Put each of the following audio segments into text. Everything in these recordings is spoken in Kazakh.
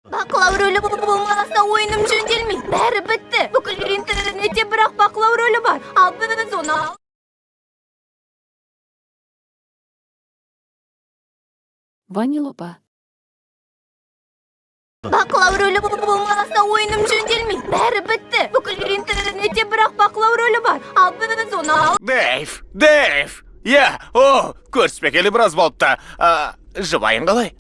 Бақылау рөлі болмаса, ойыным жөнделмейді. Бәрі бітті. Бүкіл интернетте бірақ бақылау рөлі бар. Ал біз оны Ванилопа. Бақылау рөлі болмаса, ойыным жөнделмейді. Бәрі бітті. Бүкіл интернетте бірақ бақылау рөлі бар. Ал біз оны Дэйв, Дэйв! Иә, о, көріспегелі біраз болыпты. А, жұбайың қалай?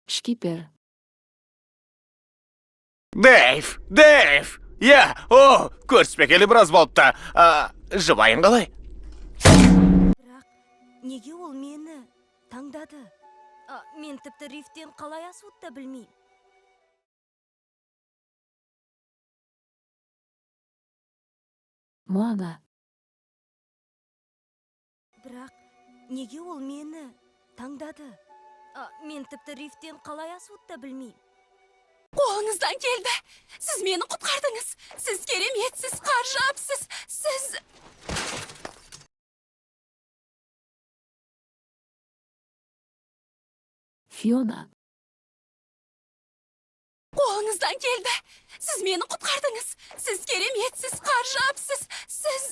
Шкипер. Дэйв, Дэйв! Иә, о, көріспегелі біраз болыпты. А, жұбайың қалай? Бірақ неге ол мені таңдады? А, мен тіпті рифтен қалай асуды да білмеймін. Моана. Бірақ неге ол мені таңдады? А, мен тіпті рифтен қалай асуды да білмеймін. Қолыңыздан келді. Сіз мені құтқардыңыз. Сіз кереметсіз, ғажапсыз. Сіз Фиона. Қолыңыздан келді. Сіз мені құтқардыңыз. Сіз кереметсіз, ғажапсыз. Сіз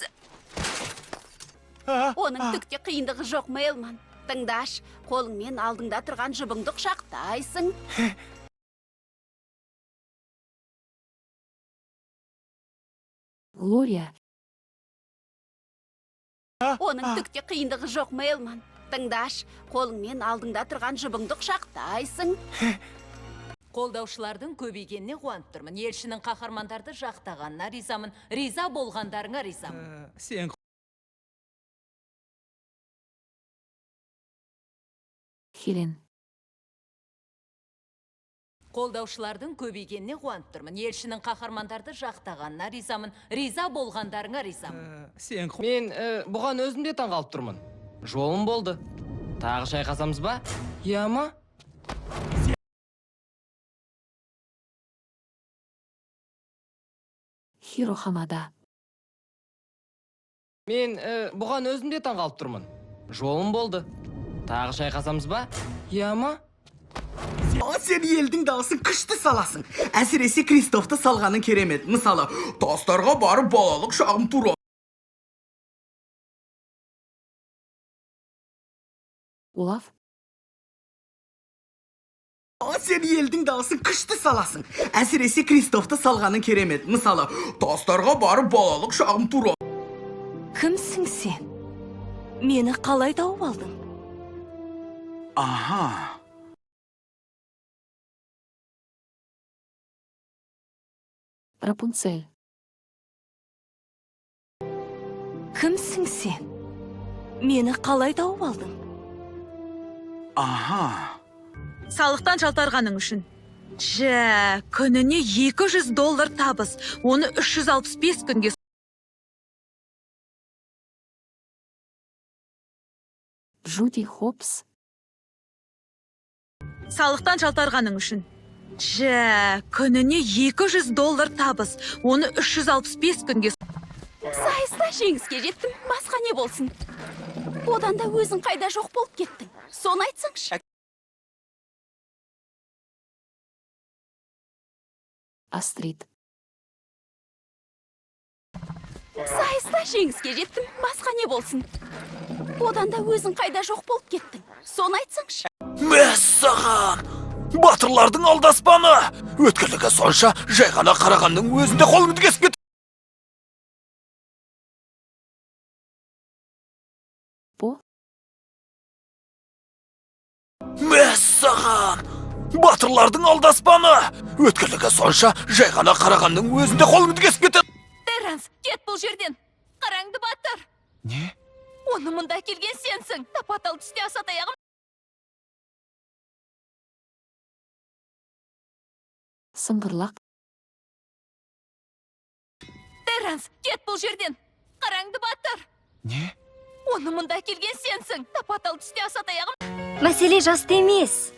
Оның түк те қиындығы жоқ, Мелман. Тыңдашы, қолыңмен алдыңда тұрған жұбыңды құшақтайсың. Глория. Оның түк те қиындығы жоқ, Мелман. Тыңдашы, қолыңмен алдыңда тұрған жұбыңды құшақтайсың. Қолдаушылардың көбейгеніне қуанып тұрмын. Елшінің қаһармандарды жақтағанына ризамын. Риза болғандарыңа ризамын. Сен Хелен. Қолдаушылардың көбейгеніне қуанып тұрмын. Елшінің қаһармандарды жақтағанына ризамын. Риза болғандарыңа ризамын. Сен Мен бұған өзім де таңғалып тұрмын. Жолым болды. Тағы шайқасамыз ба? Иә ма? Хиро Хамада. Мен бұған өзім де таңғалып тұрмын. Жолым болды. Тағы шайқасамыз ба? Иә ма? Сен елдің дауысын күшті саласың. Әсіресе Кристофты салғаның керемет. Мысалы, тастарға барып балалық шағым туралы. Олаф. Сен елдің дауысын күшті саласың. Әсіресе Кристофты салғаның керемет. Мысалы, тастарға барып балалық шағым туралы. Кімсің сен? Мені қалай тауып алдың? Аха. Рапунцель. Кімсің сен? Мені қалай тауып алдың? Аха. Салықтан жалтарғаның үшін. Жә, күніне 200 доллар табыс. Оны 365 күнге Джуди Хопс. Салықтан жалтарғаның үшін. Жә, күніне 200 доллар табыс. Оны 365 күнге Сайыста жеңіске жеттім. Басқа не болсын? Одан да өзің қайда жоқ болып кеттің? Соны айтсаңшы. Астрид. Сайыста жеңіске жеттім. Басқа не болсын? Одан да өзің қайда жоқ болып кеттің? Соны айтсаңшы. Мәссаған! Батырлардың алдаспаны! Өткірлігі сонша, жай ғана қарағанның өзінде қолыңды кесіп кет. По. Мәссаған! Батырлардың алдаспаны! Өткірлігі сонша, жай ғана қарағанның өзінде қолыңды кесіп кетеді. Терранс, кет бұл жерден. Қараңды батыр. Не? Оны мұнда әкелген сенсің. Тапа-тал түсте аса таяғым Сыңғырлақ. Терранс, кет бұл жерден. Қараңды батыр. Не? Оны мұнда әкелген сенсің. Тапа-тал түсте аса таяғым Мәселе жаста емес.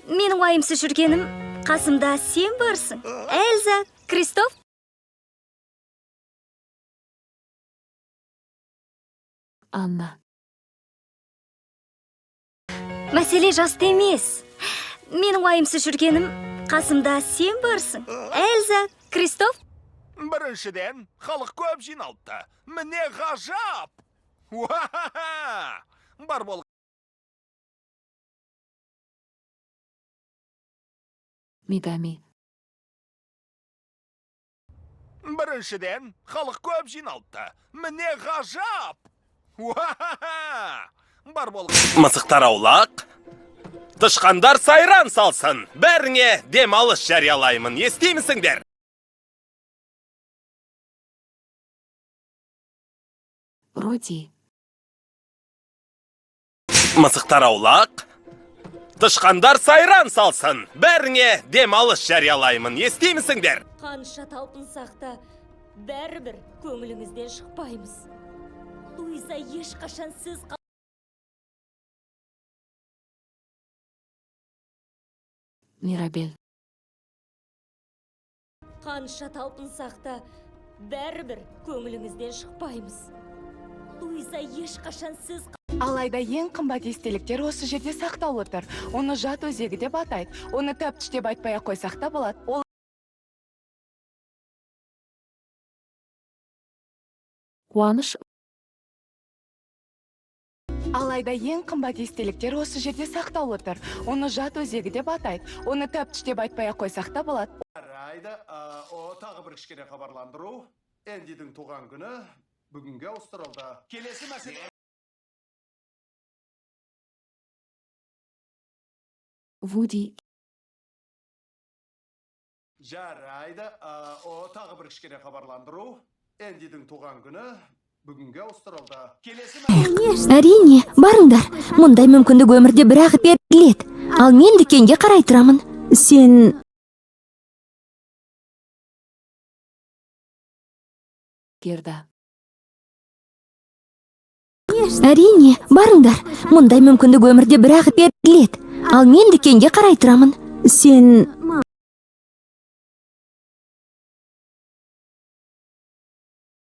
Менің уайымсыз жүргенім қасымда сен барсың. Эльза, Кристоф. Анна. Мәселе жаста емес. Менің уайымсыз жүргенім, қасымда сен барсың. Эльза, Кристоф. Біріншіден, халық көп жиналыпты. Міне ғажап! Уа-ха-ха! Бар бол. Мидами. Біріншіден, халық көп жиналыпты. Міне ғажап! Уа-ха-ха! Бар бол. Мысықтар аулақ. Тышқандар сайран салсын. Бәріңе демалыс жариялаймын. Естимісіңдер? Роди. Мысықтар аулақ. Тышқандар сайран салсын. Бәріңе демалыс жариялаймын. Естимісіңдер? Қанша талпынсақ та, бәрібір көңіліңізден шықпаймыз. Луиза ешқашан сіз Мирабель. Қанша талпынсақ та, бәрібір көңіліңізден шықпаймыз. Луиза ешқашан сіз Алайда ең қымбат естеліктер осы жерде сақтаулы тұр. Оны жат өзегі деп атайды. Оны тәптіштеп деп айтпай ақ қойсақ та болады. Ол Қуаныш. Алайда ең қымбат естеліктер осы жерде сақтаулы тұр. Оны жат өзегі деп атайды. Оны тәптіштеп деп айтпай ақ қойсақ та болады. Жарайды, о, тағы бір кішкене хабарландыру. Эндидің туған күні бүгінге ауыстырылды. Келесі мәселе. Вуди. Жарайды, о, тағы бір кішкене хабарландыру. Эндидің туған күні бүгінге ауыстырылды. Келесі Әрине, барыңдар. Мұндай мүмкіндік өмірде бір-ақ беріледі. Ал мен дүкенге қарай тұрамын. Сен Герда. Әрине, барыңдар. Мұндай мүмкіндік өмірде бір-ақ беріледі. Ал мен дүкенге қарай тұрамын. Сен